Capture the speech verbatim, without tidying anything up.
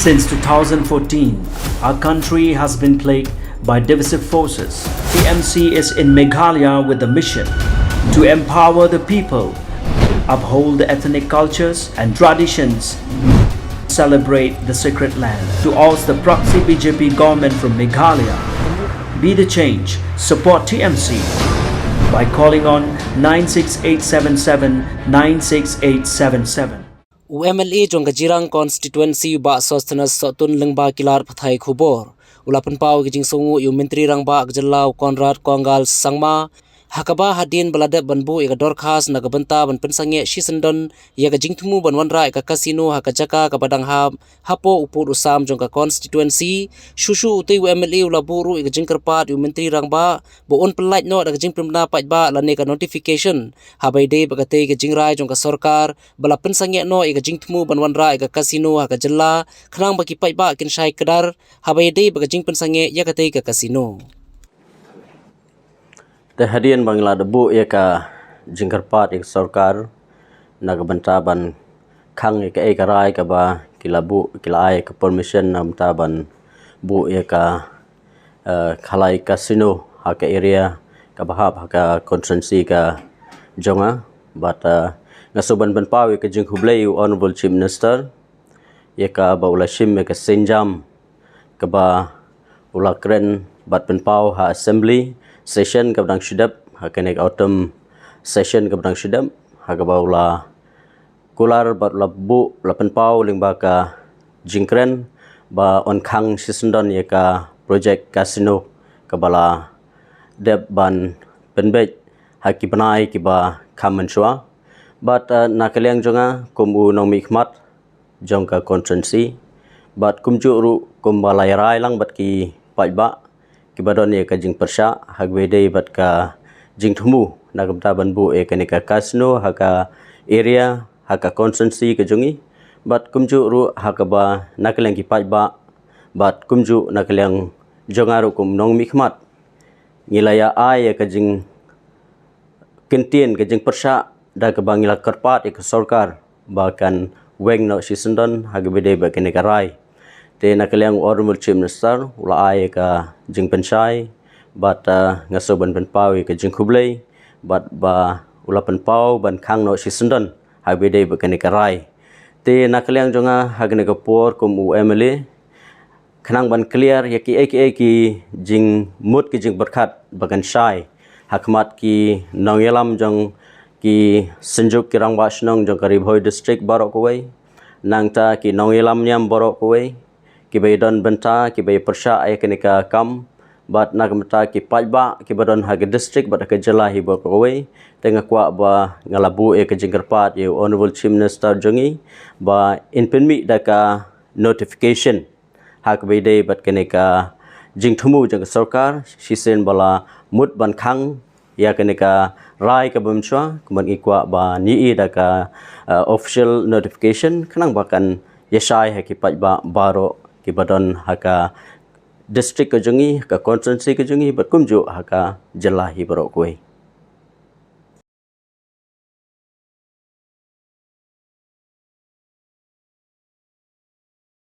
Since two thousand fourteen, our country has been plagued by divisive forces. T M C is in Meghalaya with the mission to empower the people, uphold the ethnic cultures and traditions, celebrate the sacred land, to oust the proxy B J P government from Meghalaya. Be the change, support T M C by calling on nine six eight seven seven nine six eight seven seven. U M L A jong ka Jirang constituency, u Bah Sosthenes Sohtun, lyngba ki lad pathai khubor, u la pynpaw ïa ka jingsngewnguh ïa u Myntri Rangbah ka jylla, u Conrad Kongkal Sangma, ha kaba hadien ba la dep ban buh ïa ka dorkhas na ka bynta ban pynsangeh shisyndon ïa ka jingthmu ban wanrah ïa ka casino ha ka jaka kaba dang hap hapoh u pud u sam jong ka constituency. Shuh shuh utei u M L A u la buh ruh ïa ka jingkyrpad ïa u Myntri Rangbah ba un pynlait noh da ka jingpynbna paidbah lane ka notification haba ïadei bad katei ka jingrai jong ka sorkar ba la pynsangeh noh ïa ka jingthmu ban wanrah ïa ka casino ha ka jylla, khnang ba ki paidbah kin shai kdar haba ïadei bad ka jingpynsangeh ïa katei ka casino. Te hadien ba ngi la dep buh ïa ka jingkyrpad ïa ka sorkar na ka bynta ban khang ïa kaei ka rai kaba ki la buh, ki la ai ka permission na ka bynta ban buh ïa ka, eh, khalai casino ha ka area kaba hap ha ka constituency ka jong nga. Bad, eh, nga sngewbha ban pynpaw ïa ka jingkhublei ïa u Honorable Chief Minister ïa kaba u la shim ïa ka sienjam kaba u la kren bad pynpaw ha assembly session kaba dang shu dep, ha kane ka autumn session kaba dang shu dep, ha kaba u la kular bad u la buh, u la pynpaw lyngba ka jingkren ba un khang shisyndon ïa ka project casino kaba la dep ban pynbeit ha ki bnai kiba kham mynshuwa. Bad, eh, na ka liang jong nga kum u nongmihkhmat jong ka constituency, bad kumjuh ruh kumba la ïarai lang bad ki paidbah kiba don ïa ka jingpyrshah ha kaba ïadei bad ka jingthmu na ka bynta ban buh ïa kane ka casino ha ka area, ha ka constituency ka jong ngi. Bad kumjuh ruh ha kaba na ka liang ki paidbah bad kumjuh na ka liang jong nga ruh kum nongmihkhmat, ngi la ïa ai ïa ka jingkyntien, ka jingpyrshah da kaba ngi la kyrpad ïa ka sorkar ba kan weng noh shisyndon ha kaba ïadei bad kane ka rai. Te na ka liang u Honorable Chief Minister u la ai ïa ka jingpynshai bad, eh, nga sngewbha ban pynpaw ïa ka jingkhublei bad ba u la pynpaw ban khang noh shisyndon ha kaba ïadei bad kane ka rai. Te na ka liang jong nga ha kane ka por kum u M L A, khnang ban clear ïa kiei kiei ki jingmut ki jingpyrkhat ba kan shai ha khmat ki nongïalam jong ki synjuk ki rangbah shnong jong ka Ri Bhoi District baroh kawei, nangta ki nongïalam niam baroh kawei kiba ïadon bynta, kiba ïapyrshah ïa kane ka kam, bad na ka bynta ki paidbah kiba don ha ka district bad ha ka jylla hi baroh kawei. Te nga kwah ba nga la buh ïa ka jingkyrpad ïa u Honorable Chief Minister jong ngi ba in pynmih da ka notification ha kaba ïadei bad kane ka jingthmu jong ka sorkar, shisien ba la mut ban khang ïa kane ka rai kaba mynshuwa, kumba ngi kwah ban ïohi da ka, eh, official notification, khnang ba kan ïashai ha ki paidbah baroh kiba don ha ka district ka jong ngi, ha ka constituency ka jong ngi, bad kumjuh ha ka jylla hi baroh kawei.